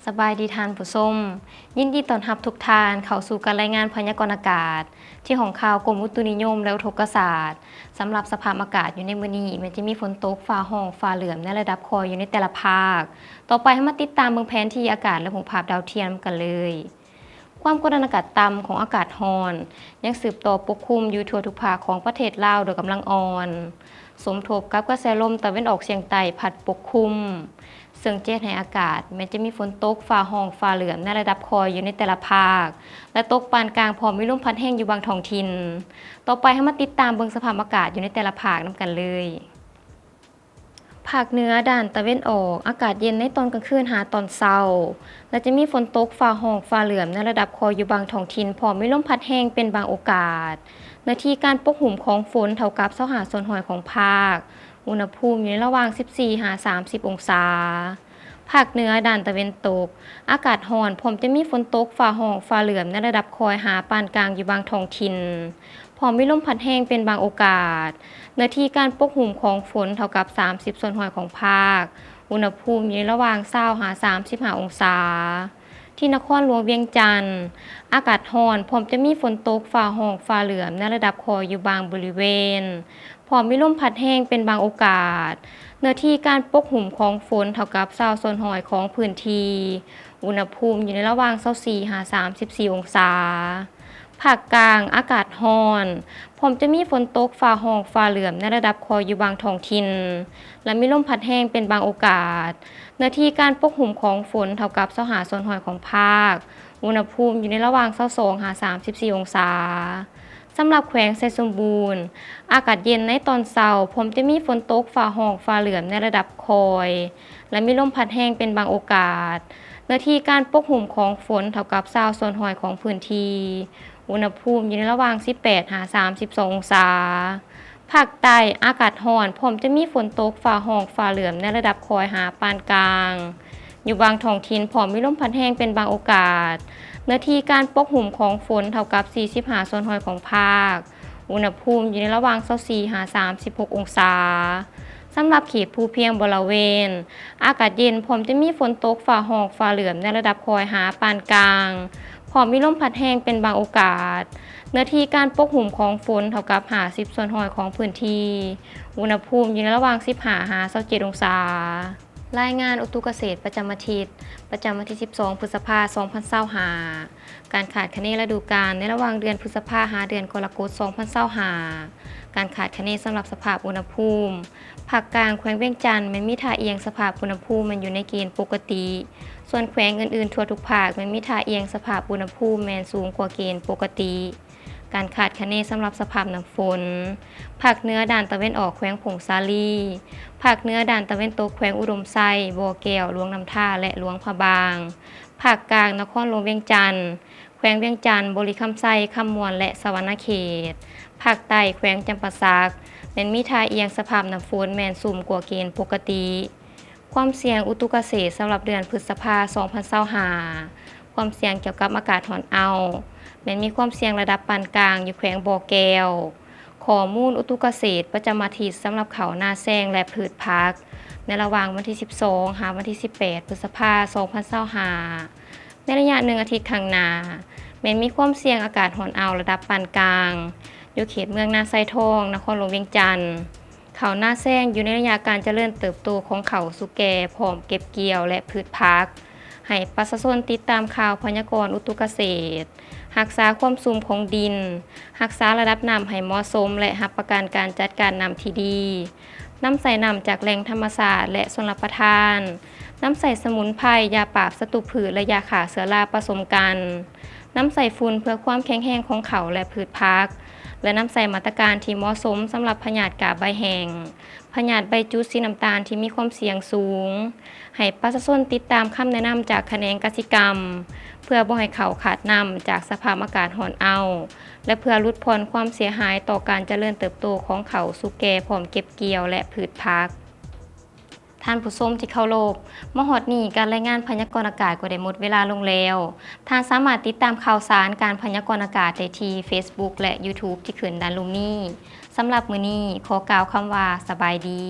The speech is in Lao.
ສະບາຍດີທ່ານຜູ້ຊົມ, ຍິນດີຕ້ອນຮັບທຸກທ່ານເຂົ້າສູ່ການລາຍງານພະຍາກອນອາກາດ ທີ່ຫ້ອງຂ່າວກົມອຸຕຸນິຍົມ ແລະ ອຸທົກກະສາດ. ສຳລັບສະພາບອາກາດຢູ່ໃນມື້ນີ້ ແມ່ນຈະມີຝົນຕົກ, ຟ້າຮ້ອງ, ຟ້າເຫຼື້ອມໃນລະດັບຄ່ອຍຢູ່ໃນແຕ່ລະພາກ. ຕໍ່ໄປເຮົາມາຕິດຕາມເບິ່ງແຜນທີ່ອາກາດ ແລະ ຮູບພາບດາວທຽມນຳກັນເລີຍ. ຄວາມກົດອາກາດຕ່ຳຂອງອາກາດຮ້ອນ ຍັງສືບຕໍ່ປົກຄຸມຢູ່ທົ່ວທຸກພາກຂອງປະເທດລາວໂດຍກຳລັງອ່ອນ, ສົມທົບກັບກະແສລົມຕາເວັນອອກສຽງໃຕ້ພັດປົກຄຸມ, ເຊິ່ງຈະເຮັດໃຫ້ອາກາດແມ່ນຈະມີຝົນຕົກ, ຟ້າຮ້ອງ, ຟ້າເຫຼື້ອມໃນລະດັບຄ່ອຍຢູ່ໃນແຕ່ລະພາກ ແລະ ຕົກປານກາງ ພ້ອມມີລົມພັດແຮງຢູ່ບາງທ້ອງຖິ່ນ. ຕໍ່ໄປເຮົາມາຕິດຕາມເບິ່ງສະພາບອາກາດຢູ່ໃນແຕ່ລະພາກນຳກັນເລີຍ. ພາກເໜືອດ້ານຕາເວັນອອກ ອາກາດເຢັນໃນຕອນກາງຄືນຫາຕອນເຊົ້າ ແລະ ຈະມີຝົນຕົກ, ຟ້າຮ້ອງ, ຟ້າເຫຼື້ອມໃນລະດັບຄ່ອຍຢູ່ບາງທ້ອງຖິ່ນ ພ້ອມມີລົມພັດແຮງເປັນບາງໂອກາດ. ເນື້ອທີ່ການປົກຫຸ້ມຂອງຝົນເທົ່າກັບຊາວຫ້າສ່ວນຮ້ອຍຂອງພາກ. ອຸນຫະພູມຢູ່ໃນລະຫວ່າງສິບສີ່ຫາສາມສິບອົງສາ. ພາກເໜືອດ້ານຕາເວັນຕົກ ອາກາດຮ້ອນ ພ້ອມຈະມີຝົນຕົກ, ຟ້າຮ້ອງ, ຟ້າເຫຼື້ອມໃນລະດັບຄ່ອຍຫາປານກາງຢູ່ບາງທ້ອງຖິ່ນ. ພ້ອມມີລົມພັດແຮງເປັນບາງໂອກາດ. ເນື້ອທີ່ການປົກຫຸ້ມຂອງຝົນເທົ່າກັບສາມສິບສ່ວນຮ້ອຍຂອງພາກ. ອຸນຫະພູມຢູ່ໃນລະຫວ່າງຊາວຫາສາມສິບຫ້າອົງສາ. ທີ່ນະຄອນຫຼວງວຽງຈັນ ອາກາດຮ້ອນ ພ້ອມຈະມີຝົນຕົກ, ຟ້າຮ້ອງ, ຟ້າເຫຼື້ອມໃນລະດັບຄ່ອຍຢູ່ບາງບໍລິເວນ. ພ້ອມມີລົມພັດແຮງເປັນບາງໂອກາດ. ເນື້ອທີ່ການປົກຫຸ້ມຂອງຝົນເທົ່າກັບຊາວສ່ວນຮ້ອຍຂອງພື້ນທີ່. ອຸນຫະພູມຢູ່ໃນລະຫວ່າງຊາວສີ່ຫາສາມສິບສີ່ອົງສາ. ພາກກາງ ອາກາດຮ້ອນ ພ້ອມຈະມີຝົນຕົກ, ຟ້າຮ້ອງ, ຟ້າເຫຼື້ອມໃນລະດັບຄ່ອຍຢູ່ບາງທ້ອງຖິ່ນ ແລະ ມີລົມພັດແຮງເປັນບາງໂອກາດ. ເນື້ອທີ່ການປົກຫຸ້ມຂອງຝົນເທົ່າກັບຊາວຫ້າສ່ວນຮ້ອຍຂອງພາກ. ອຸນຫະພູມຢູ່ໃນລະຫວ່າງຊາວສອງຫາສາມສິບສີ່ອົງສາ. ສຳລັບແຂວງໄຊສົມບູນ ອາກາດເຢັນໃນຕອນເຊົ້າ ພ້ອມຈະມີຝົນຕົກ, ຟ້າຮ້ອງ, ຟ້າເຫຼື້ອມໃນລະດັບຄ່ອຍ ແລະ ມີລົມພັດແຮງເປັນບາງໂອກາດ. ເນື້ອທີ່ການປົກຫຸ້ມຂອງຝົນເທົ່າກັບຊາວສ່ວນຮ້ອຍຂອງພື້ນທີ່. ອຸນຫະພູມຢູ່ໃນລະຫວ່າງສິບແປດຫາສາມສິບສອງອົງສາ. ພາກໃຕ້ ອາກາດຮ້ອນ ພ້ອມຈະມີຝົນຕົກ, ຟ້າຮ້ອງ, ຟ້າເຫຼື້ອມໃນລະດັບຄ່ອຍຫາປານກາງ ຢູ່ບາງທ້ອງຖິ່ນ ພ້ອມມີລົມພັດແຮງເປັນບາງໂອກາດ. ເນື້ອທີ່ການປົກຫຸ້ມຂອງຝົນເທົ່າກັບສີ່ສິບຫ້າສ່ວນຮ້ອຍຂອງພາກ. ອຸນຫະພູມຢູ່ໃນລະຫວ່າງຊາວສີ່ຫາສາມສິບຫົກອົງສາ. ສຳລັບເຂດພູພຽງບໍລະເວນ ອາກາດເຢັນ ພ້ອມຈະມີຝົນຕົກ, ຟ້າຮ້ອງ, ຟ້າເຫຼື້ອມໃນລະດັບຄ່ອຍຫາປານກາງ ພ້ອມມີລົມພັດແຮງເປັນບາງໂອກາດ. ເນື້ອທີ່ການປົກຫຸ້ມຂອງຝົນເທົ່າກັບຫ້າສິບສ່ວນຮ້ອຍຂອງພື້ນທີ່. ອຸນຫະພູມຢູ່ໃນລະຫວ່າງສິບຫ້າຫາຊາວເຈັດອົງສາ. ລາຍງານອຸຕຸກະເສດປະຈຳອາທິດ ປະຈຳວັນທີສິບສອງ ພຶດສະພາ ສອງພັນຊາວຫ້າ. ການຄາດຄະເນລະດູການໃນລະຫວ່າງເດືອນພຶດສະພາຫາເດືອນກໍລະກົດ ສອງພັນຊາວຫ້າ. ການຄາດຄະເນສຳລັບສະພາບອຸນຫະພູມ ພາກກາງແຂວງວຽງຈັນແມ່ນມີທ່າອ່ຽງສະພາບອຸນຫະພູມແມ່ນຢູ່ໃນເກນປົກກະຕິ, ສ່ວນແຂວງອື່ນໆທົ່ວທຸກພາກແມ່ນມີທ່າອ່ຽງສະພາບອຸນຫະພູມແມ່ນສູງກວ່າເກນປົກກະຕິ. ການຄາດຄະເນສຳລັບສະພາບນ້ຳຝົນ ພາກເໜືອດ້ານຕາເວັນອອກແຂວງຜົ້ງສາລີ, ພາກເໜືອດ້ານຕາເວັນຕົກແຂວງອຸດົມໄຊ, ບໍ່ແກ້ວ, ຫຼວງນ້ຳທາ ແລະ ຫຼວງພະບາງ, ພາກກາງນະຄອນຫຼວງວຽງຈັນ, ແຂວງວຽງຈັນ, ບໍລິຄຳໄຊ, ຄຳມ່ວນ ແລະ ສະຫວັນນະເຂດ, ພາກໃຕ້ແຂວງຈຳປາສັກ ແມ່ນມີທ່າອ່ຽງສະພາບນ້ຳຝົນແມ່ນສູງກວ່າເກນປົກກະຕິ. ຄວາມສ່ຽງອຸຕຸກະເສດສຳລັບເດືອນພຶດສະພາ ສອງພັນຊາວຫ້າ. ຄວາມສ່ຽງກ່ຽວກັບອາກາດຮ້ອນອ້າວ ແມ່ນມີຄວາມສ່ຽງລະດັບປານກາງຢູ່ແຂວງບໍ່ແກ້ວ. ຂໍ້ມູນອຸຕຸກະເສດປະຈຳອາທິດສຳລັບເຂົ້ານາແຊງ ແລະ ພືດຜັກ ໃນລະຫວ່າງວັນທີສິບສອງ ຫາວັນທີສິບແປດ ພຶດສະພາ ສອງພັນຊາວຫ້າ. ໃນໄລຍະໜຶ່ງອາທິດຂ້າງໜ້າ ແມ່ນມີຄວາມສ່ຽງອາກາດຮ້ອນອ້າວລະດັບປານກາງ ຢູ່ເຂດເມືອງນາຊາຍທອງ ນະຄອນຫຼວງວຽງຈັນ. ເຂົ້ານາແຊງຢູ່ໃນໄລຍະການຈະເລີນເຕີບໂຕຂອງເຂົ້າສູ່ແກ່ ພ້ອມເກັບກ່ຽວ ແລະ ພືດຜັກ. ໃຫ້ປະຊາຊົນຕິດຕາມຂ່າວພະຍາກອນອຸຕຸກະເສດ, ຮັກສາຄວາມຊຸ່ມຂອງດິນ, ຮັກສາລະດັບນ້ຳໃຫ້ເໝາະສົມ ແລະ ຮັບປະກັນການຈັດການນ້ຳທີ່ດີ. ນຳໃຊ້ນ້ຳຈາກແຫຼ່ງທຳມະຊາດ ແລະ ຊົນລະປະທານ. ນຳໃຊ້ສະໝຸນໄພ, ຢາປາບສັດຕູພືດ ແລະ ຢາຂ້າເຊື້ອລາປະສົມກັນ. ນຳໃຊ້ຝຸ່ນເພື່ອຄວາມແຂງແຮງຂອງເຂົ້າ ແລະ ພືດຜັກ ແລະ ນຳໃຊ້ມາດຕະການທີ່ເໝາະສົມສຳລັບພະຍາດກາບໃບແຫ້ງ, ພະຍາດໃບຈຸດສີນ້ຳຕານທີ່ມີຄວາມສ່ຽງສູງ. ໃຫ້ປະຊາຊົນຕິດຕາມຄຳແນະນຳຈາກຂະແໜງກະສິກຳ ເພື່ອບໍ່ໃຫ້ເຂົ້າຂາດນ້ຳຈາກສະພາບອາກາດຮ້ອນອ້າວ ແລະ ເພື່ອຫຼຸດຜ່ອນຄວາມເສຍຫາຍຕໍ່ການຈະເລີນເຕີບໂຕຂອງເຂົ້າສູ່ແກ່ ພ້ອມເກັບກ່ຽວ ແລະ ພືດຜັກ. ທ່ານຜູ້ຊົມທີ່ເຄົາລົບ, ມາຮອດນີ້ການລາຍງານພະຍາກອນອາກາດກໍໄດ້ໝົດເວລາລົງແລ້ວ. ທ່ານສາມາດຕິດຕາມຂ່າວສານການພະຍາກອນອາກາດໄດ້ທີ່ເຟສບຸກ ແລະ ຢູທູບ ທີ່ຂຶ້ນດ້ານລຸ່ມນີ້. ສຳລັບມື້ນີ້ ຂໍກ່າວຄຳວ່າ ສະບາຍດີ.